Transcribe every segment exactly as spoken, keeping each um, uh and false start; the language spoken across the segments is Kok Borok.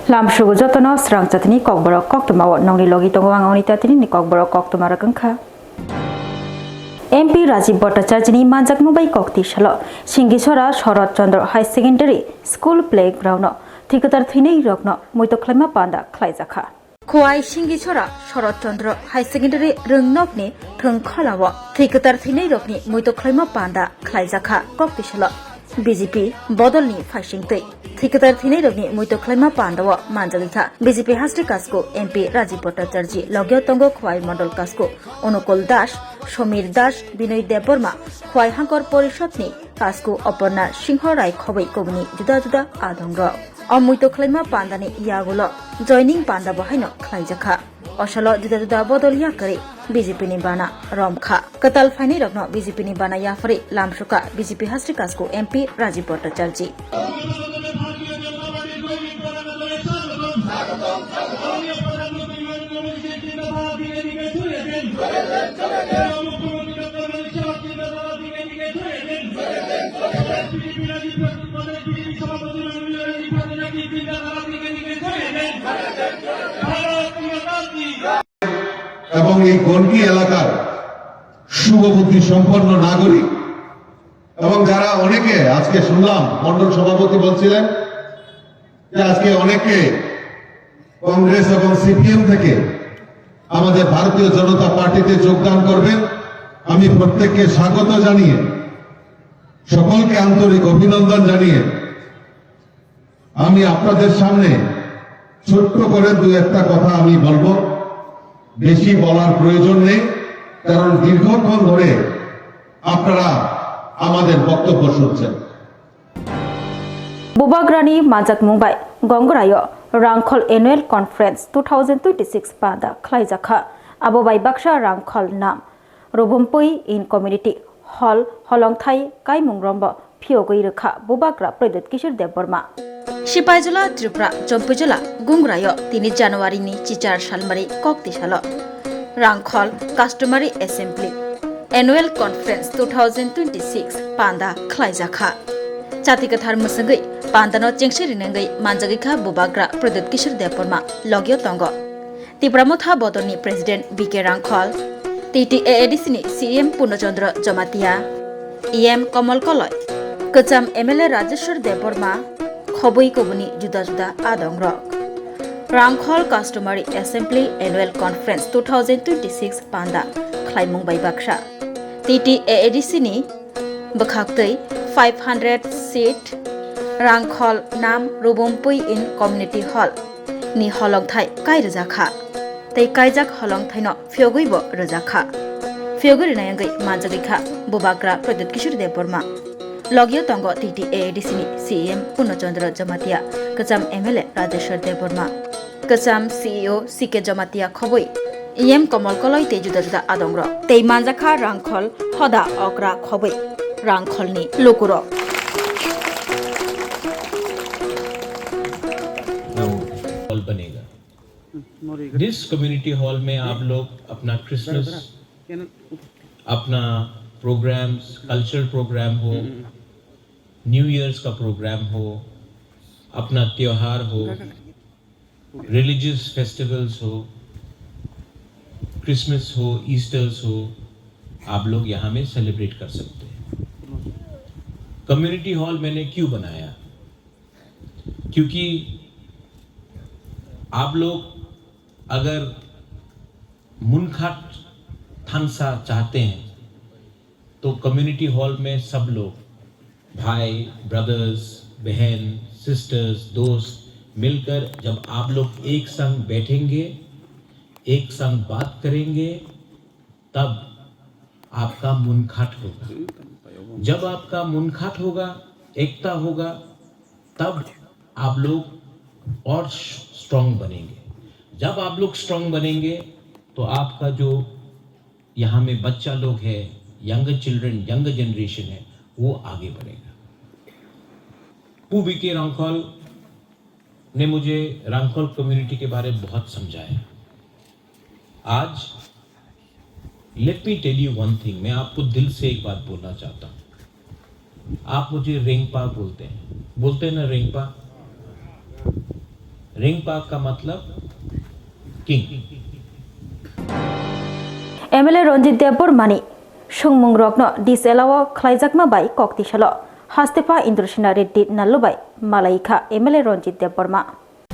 Lamsugo jotono srang chatini kokborok koktwmao nongni logi tongo ang Anita tini ni kokborok koktwma rwkangkha. M P Rajiv Bhattacharya ni manjakmung bai kok tisalo Singisora Sharad Chandra High Secondary School Playground no thwikadar thwinai rokno muito khlaima panda khlaijakha. Khowai Singisora Sharad Chandra High Secondary rwngnokni thwngkholao thwikadar thwinai rokni muito khlaima panda khlaijakha kok tisalo. B J P bodolni phaisingtwi thwikadar thwinairokni muito khlaima pandao manjagwi kha B J P hastri kasku M P Rajiv Bhattacharjee, logio tongo Khowai Mondol kasku Onukul Das, Somir Das, Binoy Debbarma, Khowai Hangkor Porishodni kasku Oporna Singho Rai khobwi kubuni juda juda adongrok. O muito khlaima pandani yagulo joining pandabo haino khlaijakha. Osalo juda juda bodol yakarwi B J P ni bana romkha. Kwtal phainairokno B J P ni bana yapharwi lamsukha B J P hastri kasku M P Rajiv Bhattacharjee. এবং এই গণ্ডি এলাকার শুভবুদ্ধি সম্পন্ন নাগরিক এবং যারা অনেকে আজকে শুনলাম, মণ্ডল সভাপতি বলছিলেন যে আজকে অনেকে কংগ্রেস এবং সিপিএম থেকে আমাদের ভারতীয় জনতা পার্টিতে যোগদান করবেন। আমি প্রত্যেককে স্বাগত জানিয়ে সকলকে আন্তরিক অভিনন্দন জানিয়ে আমি আপনাদের সামনে ছোট্ট করে দু একটা কথা আমি বলবো, বেশি বলার প্রয়োজন নেই, কারণ দীর্ঘক্ষণ ধরে আপনারা আমাদের বক্তব্য শুনছেন। Bubagrani manjakmung bai Gongraio Rangkhol Annual Conference two thousand twenty-six panda khlaijakha. Abo bai baksa Rangkhol nam Rubumpui in Community Hall holongthai kaimung rombo phiyogwi rwkha Bubagra Pradyut Kishore Debbarma. Sipaijala Tripura Chompuijala Gongraio tini January ni chichar salmari kok tisalo Rangkhol Customary Assembly Annual Conference two thousand twenty-six panda khlaijakha. Chati kwthar mwswngwi pandano chengse rinangwi manjagwi kha Bubagra Pradyut Kishore Debbarma logio tongo. Tipra Motha Bodolni President B K Rangkhol, T T A A D C ni C E M Purno Chandra Jamatia, E M Komol Koloi, kwcham M L A Rajeshwar Debbarma, khobwi kubuni juda juda adongrok. Rangkhol Customary Assembly Annual Conference two thousand twenty-six panda khlaimung bai baksa. T T A A D C ni bwkhaktwi five hundred seat Rangkhol Nam Rubumpui in Community Hall ni holongthai kai rwjakha. Tei kaijak holongthaino phiyogwibo rwjakha. Phiyogwi rwna wngwi manjagwi kha Bubagra Pradyut Kishore Debbarma. Logio tongo T T A A D C ni C E M Purno Chandra Jamatia, kwcham M L A Rajeshwar Debbarma, kwcham C E O C K Jamatia khobwi, E M Komol Koloi tei juda juda adongrok. Tei manjakha Rangkhol hoda okra khobwi Rangkholni lukurok. Hall बनेगा। जिस community hall में आप लोग अपना क्रिसमस, अपना programmes, cultural programme हो, new years का प्रोग्राम हो, अपना त्योहार हो, रिलीजियस फेस्टिवल्स हो, क्रिसमस हो, ईस्टर्स हो, आप लोग यहाँ में सेलिब्रेट कर सकते हैं। कम्युनिटी हॉल मैंने क्यों बनाया? क्योंकि आप लोग अगर मुनखाट थानसा चाहते हैं, तो कम्युनिटी हॉल में सब लोग, भाई, ब्रदर्स, बहन, सिस्टर्स, दोस्त मिलकर जब आप लोग एक संग बैठेंगे, एक संग बात करेंगे, तब आपका मुनखाट होगा। जब आपका मुनखाट होगा, एकता होगा, तब आप लोग और स्ट्रॉन्ग बनेंगे। जब आप लोग स्ट्रॉन्ग बनेंगे, तो आपका जो यहाँ में बच्चा लोग है, यंग चिल्ड्रन, यंग जनरेशन है, वो आगे बढ़ेगा। पु बी के रांखल ने मुझे रांखल कम्युनिटी के बारे में बहुत समझाया। आज let me tell you one thing, मैं आपको दिल से एक बात बोलना चाहता हूँ। आप मुझे रेंगपा बोलते हैं, बोलते हैं ना रेंगपा? Ringpa ka matlab king. M L A Ranjit Debbarmani swngmungrokno disallow khlaijakma bai kok tisalo Hastepha Indrasena Reddy Nallu bai malaikha M L A Ranjit Debbarma.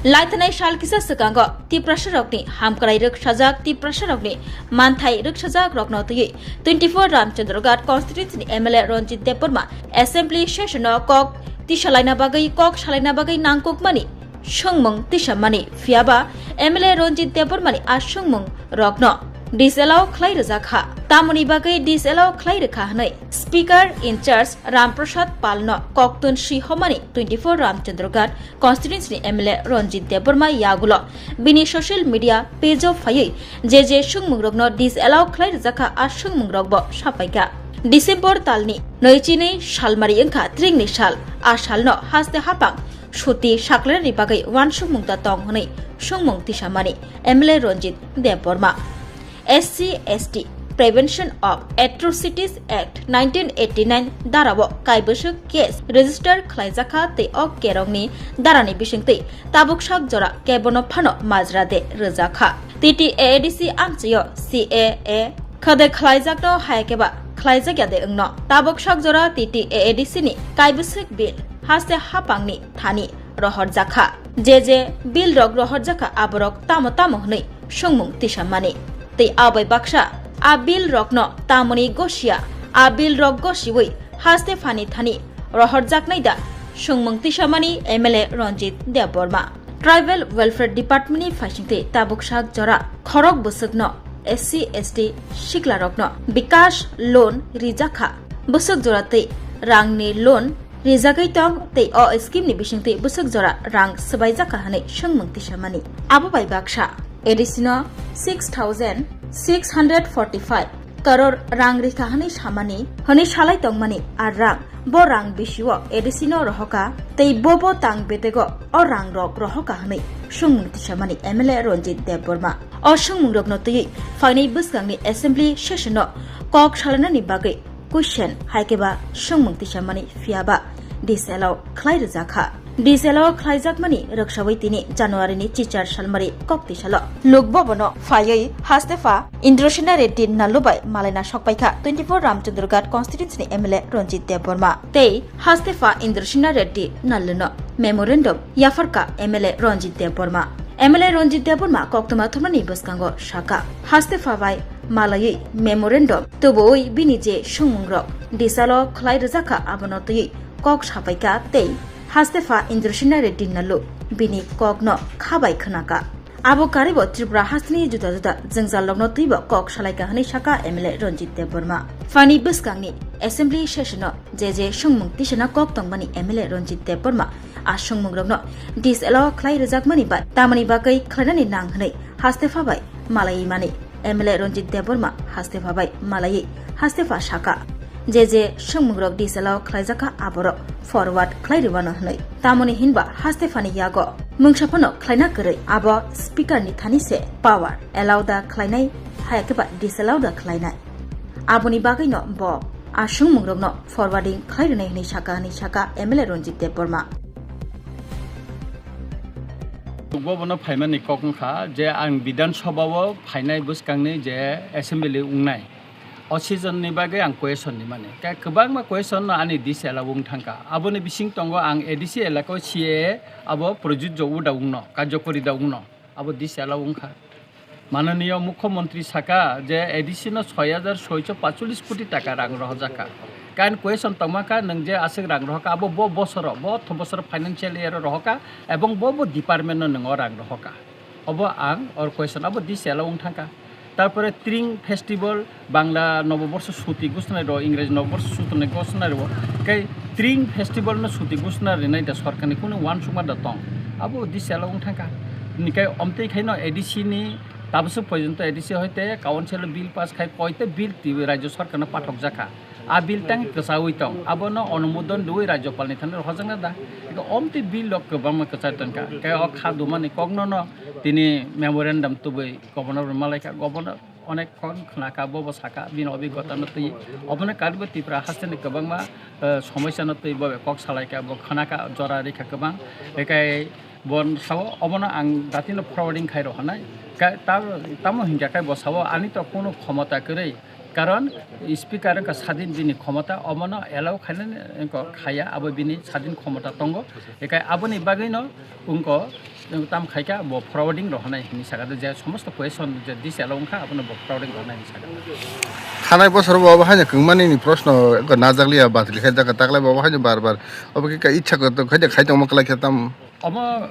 Laithanai sal kisa swkango Tiprasarokni hamkrai rwksajak, Tiprasarokni manthai rwksajak rokno twiwi twenty-four Ramchandra Ghat constituency ni M L A Ranjit Debbarma assembly session o kok tisalaina bagwi, kok salaina bagwi nangkukmani swngmung tisamani, phiyaba M L A Ranjit Debbarmani a swngmung rokno disallow khlai rwjakha. Tamoni bagwi disallow khlai rwkha hwnwi Speaker in charge Ram Prasad Palno koktun si homani twenty-four Ramchandra Ghat constituency ni M L A Ranjit Debbarma yagulo bini social media page o phaiwi je je swngmungrokno disallow khlai rwjakha a swngmungrokbo sapaikha. December talni nwichini salmari wngkha tringni sal, a salno haste hapang suti saklerni bagwi uansukmung da tong hwnwi swngmung tisamani M L A Ranjit Debbarma. S C S T Prevention of Atrocities Act nineteen eighty-nine darao kaibwswk case register khlaijakha tei o kerongni darani bisingtwi tabuk sak jora kebono phano majra de rwjakha. T T A A D C amchaio C A A khade khlaijakno hayakeba khlaijakya de wngno. Tabuk sak jora T T A A D C ni kaibwswk bill haste hapangni thani rohorjakha. Je je bill rok rohorjakha aborok tamo tamo hwnwi swngmung tisammani. Tei abai baksa a bill rokno tamoni gosia, a bill rok gosiwi Hastephani thani rohorjaknai da swngmung tisamani M L A Ranjit Debbarma. Tribal Welfare Department ni phaisingtwi tabuk sak jora khorok bwswkno S C S T siklarokno Bikash loan rijakha. Bwswk jora twi rangni loan rijagwi tong tei o scheme ni bisingtwi bwswk jora rang swbaijakha hwnwi swngmung tisamani. Abo bai baksa A D C no six thousand six hundred forty-five crore rang rikha hwnwi samani, hwnwi salai tongmani a rang, bo rang bisio A D C no rohoka tei bo bo tang bedego o rang rok rohoka hwnwi swngmung tisamani M L A Ranjit Debbarma. O swngmung rokno twiwi phainai bwskangni assembly session o kok salainani bagwi question hai khe ba swngmung tisamani, phiya ba disallow khlai rwjakha. Disallow khlaijakmani rwksaui tini January ni chichar salmari kok tisalo Lok Bhavan o phaiwi Hastepha Indrasena Reddy Nallu bai malaina sokpaikha twenty-four Ramchandra Ghat constituency ni M L A Ranjit Debbarma tei Hastepha Indrasena Reddy Nallu no memorandum yapharkha M L A Ranjit Debbarma. M L A Ranjit Debbarma koktwma thumnani bwskango sakha, Hastepha bai malaiwi memorandum tubuwi bini je swngmungrok disallow khlai rwjakha, abono twiwi kok sapaikha tei Hastepha Indrasena Reddy Nallu bini kokno kha bai khwnakha. Abo karwibo Tripura hasteni juda juda jwngjalrokno twibo kok salaikha hwnwi sakha M L A Ranjit Debbarma. Phani bwskangni assembly session o je je swngmung tisana kok tongmani M L A Ranjit Debbarma a swngmungrokno disallow khlai rwjakmani bai tamoni bagwi khlainani nang hwnwi Hastepha bai malaiwi mani M L A Ranjit Debbarma Hastepha bai malaiwi Hastepha sakha, je je swngmungrok disallow khlaijakha aborok forward khlai rwmano hwnwi. Tamoni hinba Hastephani yago mungsa phano khlaina kwrwi, abo speaker ni thani se power, allow da khlainai, haya khe ba disallow da khlainai. Aboni bagwino bo a swngmungrokno forwarding khlai rwnai hwnwi sakha, hwnwi sakha M L A Ranjit Debbarma. Bo bono phaimani kok wngkha je ang Bidhan Sabha o phainai bwskangni je assembly wngnai, o season ni bagwi ang question ni mani. Khe kwbangma question no ani D C elaka wng thangkha. Aboni bising tongo ang A D C elaka o C A A abo projujjo uda wngno, karjokori da wngno, abo D C elaka wngkha. Mananiya Mukhyamantri saka je A D C no soi hajar soicho pachulis koti taka rang rohorjakha. Kain question tongma kha, nwng je aswk rang rohorkha, abo bo bosoro, bo otho bosoro financial year o rohorkha, ebong bo bo department no nwng o rang rohorkha. Obo ang or question abo D C elaka wng thangkha. Tarpore Tring Festival, Bangla Noboborsho suti gusnai ro, Ingreji Noboborsho suti gusnai ro, kai Tring Festival no suti gusna rinai da sorkar ni kunu uansukma da tong. Abo D C elaka wng thangkha. Nikai omtwi khaino A D C ni tabaswk porjonto A D C hoite council o bill pass khai koite bill twi rajyo sorkar no pathok jakha. A bill tang kwchaui tong, abono onumodon rwui rajyopal ni thani rohorjakna da. Eko omtwi bill rok kwbangma kwchai tongkha. Khe o kha dumani kokno no tini memorandum tubui governor rwma laikha, governor onek khon khwnakha, bobo sakha bini obigota no twi. Obono karibo Tripura hasteni kwbangma, eh, somosya no twi bobe kok salaikha, bo khwnakha, jora rikha kwbang. Ekai Bo sao omono ang datino forwarding khai rw hwnai. Ka-, ta-, tamo hinkha khe bo sao ani to kono khomota kwrwi. Karon speaker wngkha sadin bini khomota, omono allow khainani wngkha khaya, abo bini sadin khomota tongo. Ekai aboni bagwino wngkha, tam khaikha bo forwarding rw hwnai hinwi sakha, je somosto question je dis allow wngkha abono bo forwarding rw hwnai hinwi sakha. Thanai bosor bo obo haino kwngmani ni proshno wngkha najakliya, batil khaijak, taklai bo obo haino bar bar obo khe ka ichha khe to khaijak khai tongma kwlai khe tam. Omo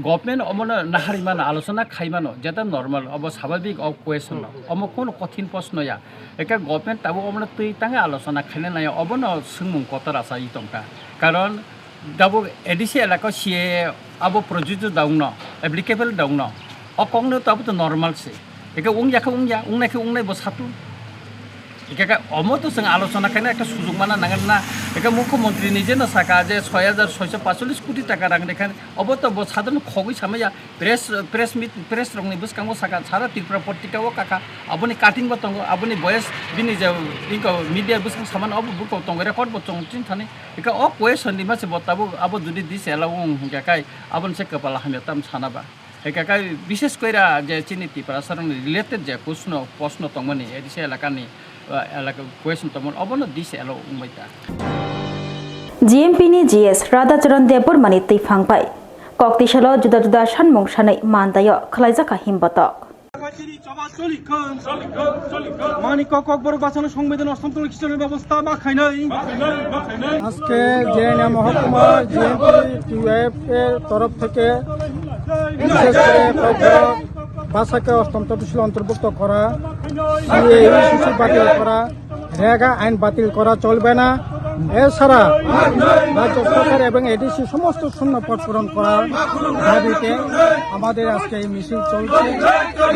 government omono nahari mano, alochona khai mano, jeta normal, obo swabhabik, o question no. Omo kono kothin proshno ya. Eke government tabuk omono twi tangwi alochona khaina nai, obono swngmung kotor asa i tongkha. Karon tabuk A D C elaka C A A abo projujyo da wngno, applicable da wngno. O kokno tabuk to normal se. Eke wngya khe wngya, wngnai khe wngnai bo satu. Eke khe omo to chwng alochona khaina ekta sujuk mana nangan na. Eke mukhyamantri ni jeno saka je soi hajar soiso pachulis koti taka rang rekha, obo to bo sadharno khogwi samaya. Press, press meet, press rokni bwskango saka sara Tripura potrika o kaka, aboni cutting bo tongo, aboni voice bini je inko media bwskang samano obo buko tongo, record bo tongo chini thani. Eke o question ni mase bo tabuk abo jodi dis allow wng hingka kai aboni se kwpal hamya tam sana ba. Eke kai bishes koira je chini Tiprasa rokni related je question no, post no tongmani A D C elakani, uh, elaka question tongmani obono dis allow wngbai ta. G M P ni G S Radhacharan Debbarmani twiphang bai Koktisalo juda juda sanmung sanwi mandaio khwlaijakha himbotok. Manikya Kokborok bachano songbidhan osthomptolo khristanni bebosta ma khainai. আজকে জেএনএম মহকুমার জিএমপি টিওএফ এর তরফ থেকে বিশেষ করে কক্সবাজার ভাষাকে অষ্টম তফসিল অন্তর্ভুক্ত করা, সিএএ সূচি বাতিল করা, রেগা আইন বাতিল করা চলবে না। এছাড়া রাজ্য সরকার এবং এডিসি সমস্ত শূন্য পদ পূরণ করার দাবিতে আমাদের আজকে এই মিছিল চলছে।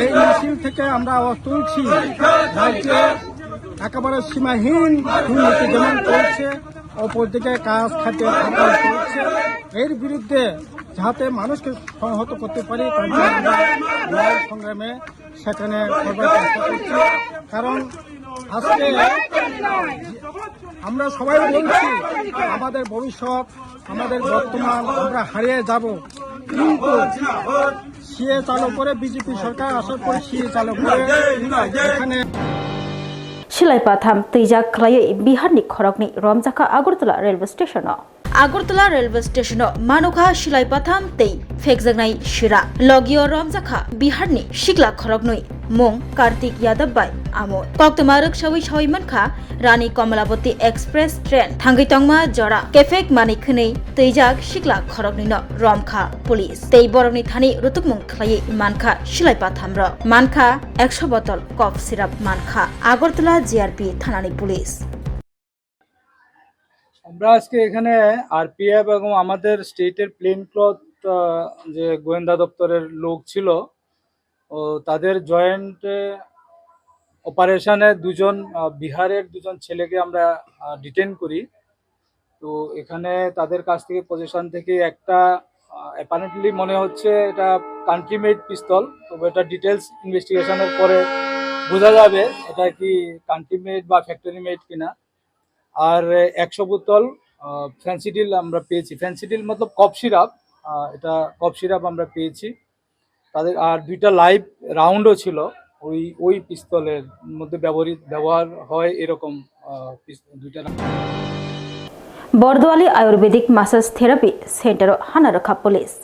এই মিছিল থেকে আমরা আওয়াজ তুলছি, রাজ্যে একেবারে সীমাহীন দুর্নীতি যেমন চলছে, অপরদিকে কাজ খাতে ফাঁকা চলছে, এর বিরুদ্ধে যাতে মানুষকে সংহত করতে পারি, তার জন্য আমরা লড়াই সংগ্রামে সেখানে সর্বদা চেষ্টা করছি। কারণ আজকে আমরা সবাই বলছি, আমাদের ভবিষ্যৎ, আমাদের বর্তমান, আমরা হারিয়ে যাব। কিন্তু সিএ চালু করে, বিজেপি সরকার আসার পরে সিএ চালু করে এখানে Silai patham twijak khwlaiwi Biharni khoroknwi romjakha Agartala railway station-o. Agartala railway station-o manukha silai patham tei phekjaknai sira. Logio romjakha Biharni sikla khoroknwi, mung Kartik Yadav bai Amol. Koktwma rwksawi sawi mankha Rani Kamalabati Express train thangwi tongma jora kephek manwi khwnwi twijak sikla khoroknwino romkha police. Tei borokni thani rutukmung khwlaiwi mankha silai pathamrok, mankha ekso botol cough syrup mankha Agartala G R P thanani police. আমরা আজকে এখানে আরপিএফ এবং আমাদের স্টেটের plane cloth, আহ, যে গোয়েন্দা দপ্তরের লোক ছিল, ও তাদের জয়েন্ট অপারেশনে দুজন, আহ, বিহারের দুজন ছেলেকে আমরা, আহ, ডিটেন করি। তো এখানে তাদের কাছ থেকে, পজিশন থেকে একটা, আহ, অ্যাপারেন্টলি মনে হচ্ছে এটা কান্ট্রি মেড পিস্তল, তবে এটা ডিটেলস ইনভেস্টিগেশনের পরে বোঝা যাবে এটা কি কান্ট্রি মেড বা ফ্যাক্টরি মেড কিনা। আর একশো বোতল, আহ, ফেন্সিডিল আমরা পেয়েছি। ফেন্সিডিল মতলব কফ সিরাপ, আহ, এটা কফ সিরাপ আমরা পেয়েছি। তাদের আর দুইটা লাইভ রাউন্ডও ছিল, ওই, ওই পিস্তলের মধ্যে ব্যবহৃত, ব্যবহার হয় এরকম, আহ, পিস-, দুইটা round. Borduali Ayurvedic Massage Therapy Center-o hana rwkha police.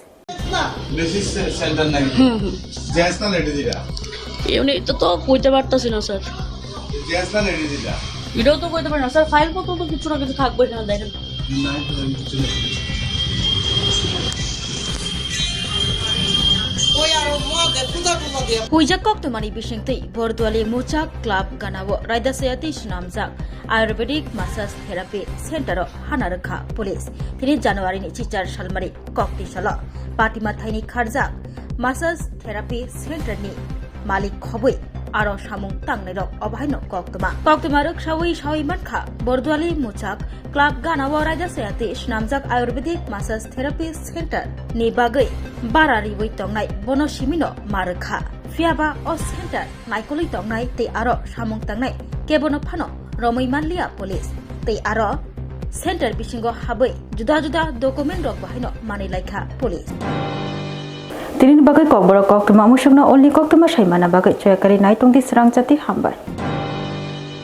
Basis সে-, সেন্টার নাই। হুম, হুম। জেন্টস না লেডিজ এটা? এমনি তো, তো কইতে পারতাছি না, স্যার। জেন্টস না লেডিজ এটা? এটাও তো কইতে পারি না, স্যার। ফাইল পত্র তো কিছু না কিছু থাকবে এখানে, দেখেন। নাই তো, আমি কিছু না। Huijak koktwmani bisingtwi Borduali Muchak Club ganao raida sayatwi swnamjak Ayurvedic Massage Therapy Center-o hana rwkha police. Tini January ni chichar salmari kokti salo Patima thaini kharjak Massage Therapy Center ni malik khobwi aro samung tangnairok obo haino koktwma. Koktwma rwksawi sawi mankha, Borduali Muchak Club ganao raida sayatwi swnamjak Ayurvedic Massage Therapy Center ni bagwi bara riwi tongnai bono simino ma rwkha. Phiyaba o center naikolwi tongnai tei aro samung tangnai kebono phano romwi manliya police. Tei aro center bisingo habwi juda juda document rok bahaino manwi laikha police. Tini bagwi kokborok koktwma musukno olni koktwma saimana bagwi choyakari naitung di srang chati hambai.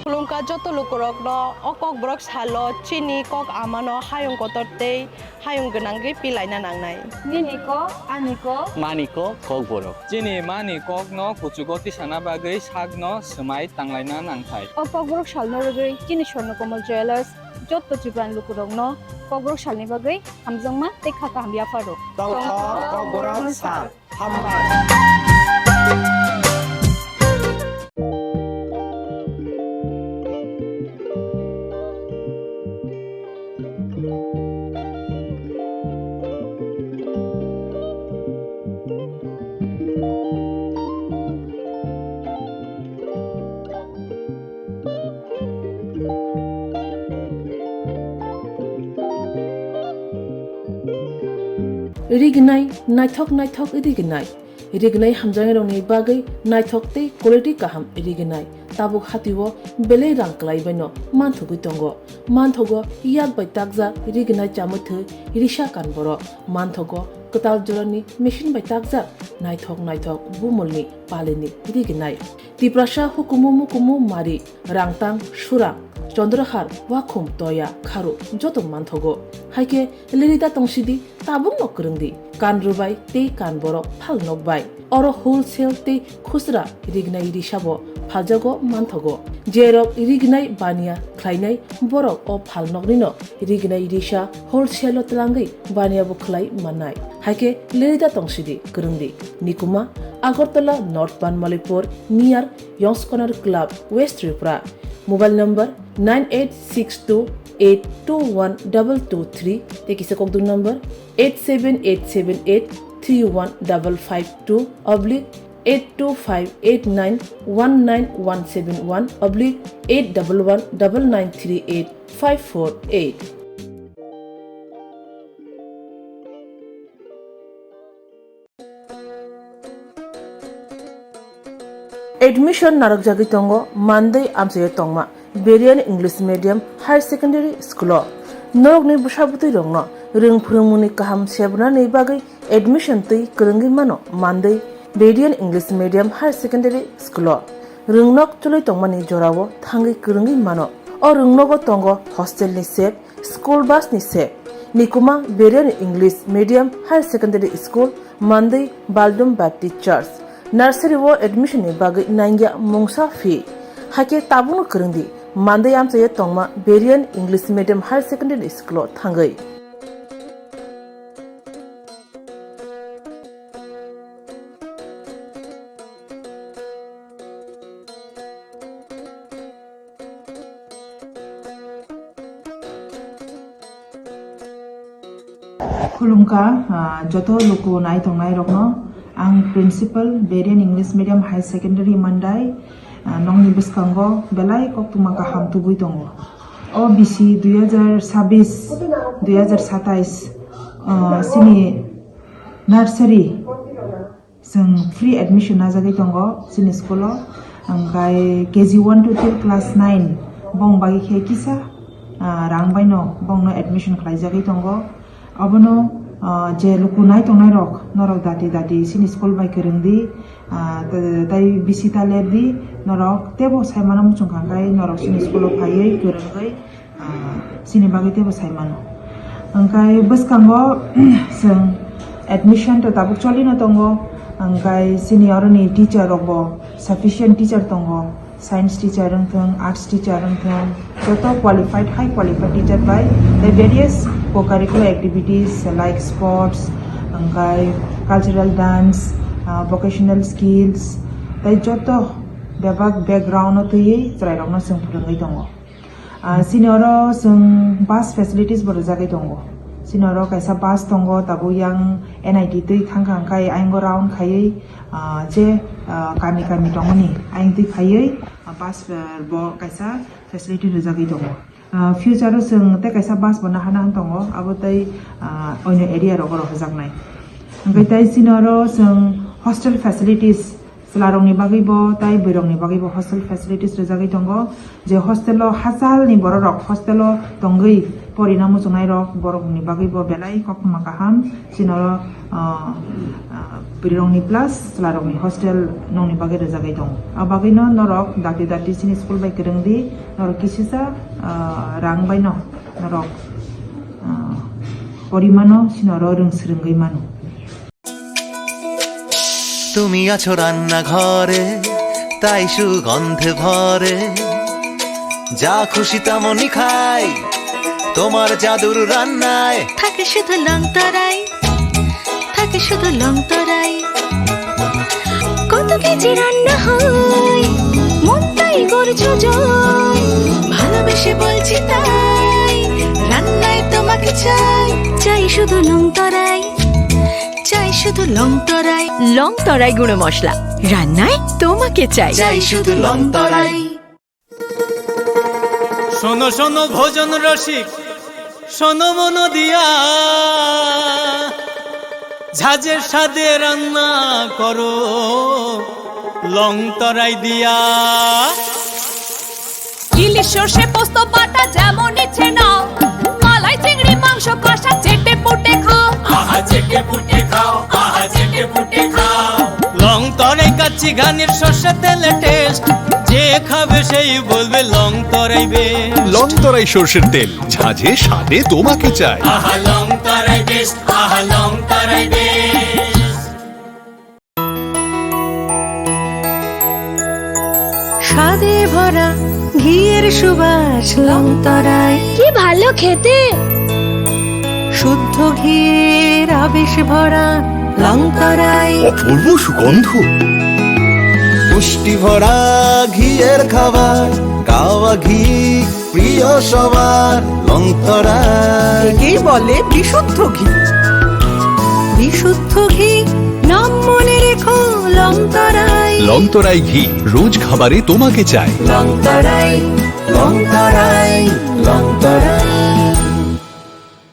Khulumkha joto lukurokno o kokborok salo chini kok amano hayung kotor tei hayung gwnangwi pilaina nangnai. Nini kok, ani kok. Mani kok, kokborok. Chini mani kokno kuchugo tisana bagwi sakno swmai tanglaina nangthai. O kokborok salno rwgwi chini Swarnakomal Jewellers joto Tripurani lukurokno kokborok salni bagwi hamjakma tei kha kaham yapharo. Tongkha kokborok sal. Hambai. Rignai, naithok naithok rignai. Rignai hamjaknairokni bagwi naithok tei quality kaham rignai. Tabuk hatio belai rang kwlaibaino manthogwi tongo. Manthogo yak bai takjak rignai chamwi thwi risa kan borok. Manthogo kwtal jorani machine bai takjak naithok naithok bumulni palini rignai. Tiprasa hukumu mukumu mari, rangtang, surang, chondrohar, wakhum, toya, kharu joto manthogo. Haikhe lerida tongsidi, tabukno kwrwngdi. Kan rwbai tei kan borok phal nokbai. Oro wholesale tei khusra rignai risabo phaljago manthogo. Jerok rignai baniya khlainai borok o phal noknino rignai risa wholesale o twlangwi baniya bo khlai mannai. Haikhe lerida tongsidi kwrwngdi. Nikuma, Agartala North Banmalipur near Yongs Corner Club, West Tripura. Mobile number nine eight six two eight two one double two three tei kisa kokdung number eight seven eight seven eight three one double five two oblique eight two five eight nine one nine one seven one oblique eight double one double nine three eight five four eight. Admission narwkjagwi tongo Mandwi amchaio tongma Berian English Medium Higher Secondary School o. Norokni bwsa bwtwi rokno rwng phwrwngmungni kaham sebnani bagwi admission twi kwrwngwi mano Mandwi Berian English Medium Higher Secondary School o. Rwngnok chwlwi tongmani jorao thangwi kwrwngwi mano. O rwngnogo tongo hostel ni sep, school bus ni sep. Nikuma Berian English Medium Higher Secondary School, Mandwi Baldum Baptist Church. Nursery o admission ni bagwi nangya mungsa fee. Haikhe tabukno kwrwngdi, Mandwi amchaio tongma Berian English Medium Higher Secondary School o thangwi. Khulumkha, ah, joto luku nai tongnai rokno. Ang Principal, Berian English Medium Higher Secondary Mandai, ah, nokni bwskango belai koktwma kaham tubui tongo. O bisi dui hazar sabis, dui hazar satais, ah, sini nursery chwng free admission najagwi tongo chini school o, hwnkhe K G one to till class nine bong bagwi khe kisa, ah, rang baino bongno admission khlaijagwi tongo. Abono, ah, je luku nai tongnai rok, norok dati dati chini school bai kwrwng di, ah, te-, tei bisi ta ler di, norok tebo sai mano muchung kha khe norok chini school o phaiwi kwrwngwi, ah, chini bagwi teibo sai mano. Hwnkhe bwskango chwng admission to tabuk cholino tongo, hwnkhe chini oroni teacher rokbo sufficient teacher tongo, science teacher wngthwng, arts teacher wngthwng, joto qualified, high qualified teacher bai tei various co-curricular activities like sports, hwnkhe cultural dance, ah, vocational skills, tei joto bebak background o twiwi chwrairokno chwng phwrwngwi tongo. Ah, chini oro chwng bus facilities bo rwjagwi tongo. Chini oro kaisa bus tongo, tabuk yang N I T twi thangkha hwnkhe ayang round khaiwi, ah, je, ah, kami kami tongmani ayang twi phaiwi, ah, bus, ah, bo kaisa facility rwjagwi tongo. Ah, future o chwng tei kaisa bus bo nahana tongo, abo tei, ah, onyo area rogo rohorjaknai. Hwnkhe tei chini oro chwng hostel facilities, chwlarokni bagwibo tei bwrwirokni bagwibo hostel facilities rwjagwi tongo, je hostel o hachalni bororok hostel o tongwi Porina muchungnai rok, borok ni bagwi bo belai koktwma kaham. Chini oro, ah, ah, bwrwi rok ni plus chwla rok ni hostel nokni bagwi rwjagwi tongo. A bagwi no norok dakti dakti chini school bai kwrwng di, norok kisisa, ah, rang bai no norok, ah, pori mano, chini oro rwng swrwngwi mano. তুমি আছো রান্নাঘরে, তাই সুগন্ধে ভরে। যা খুশি তেমনই খাই, তোমার জাদুর রান্নায়। থাকে শুধু লং তরাই, থাকে শুধু লং তরাই। কত কেজি রান্না হয়, মনটাই করছো জয়। ভালোবেসে বলছি তাই, রান্নায় তোমাকে চাই। চাই শুধু লং তরাই, চাই শুধু লং তরাই। লং তরাই গুঁড়ো মশলা, রান্নায় তোমাকে চাই। চাই শুধু লং তরাই। শোনো শোনো ভোজন রসিক, শোনো মন দিয়া, ঝাঁঝের স্বাদে রান্না করো লং তরাই দিয়া। ইলিশ সর্ষে পোস্ত বাটা যেমন ইচ্ছে নাও, মালাই চিংড়ি মাংস কষা চেটে পুটে খাও। আহা চেটে পুটে খাও, আহা চেটে পুটে খাও। লং তরাই কাচ্চি ঘানির সর্ষে তেলে টেস্ট, যে খাবে সেই বলবে লং তরাই বেস্ট। লং তরাই সর্ষের তেল, ঝাঁঝে স্বাদে তোমাকে চাই। আহা লং তরাই বেস্ট, আহা লং তরাই বেস্ট। স্বাদে ভরা ঘিয়ের সুবাস লং তরাই। কি ভালো খেতে! শুদ্ধ ঘিয়ের আবেশ ভরা লং তরাই। অপূর্ব সুগন্ধ। পুষ্টি ভরা ঘিয়ের খাবার, কাওয়া ঘি প্রিয় সবার, লং তরাই। একেই বলে বিশুদ্ধ ঘি। বিশুদ্ধ ঘি, নাম মনে রেখো লং তরাই। লং তরাই ঘি, রোজ খাবারে তোমাকে চাই। লং তরাই, লং তরাই, লং তরাই।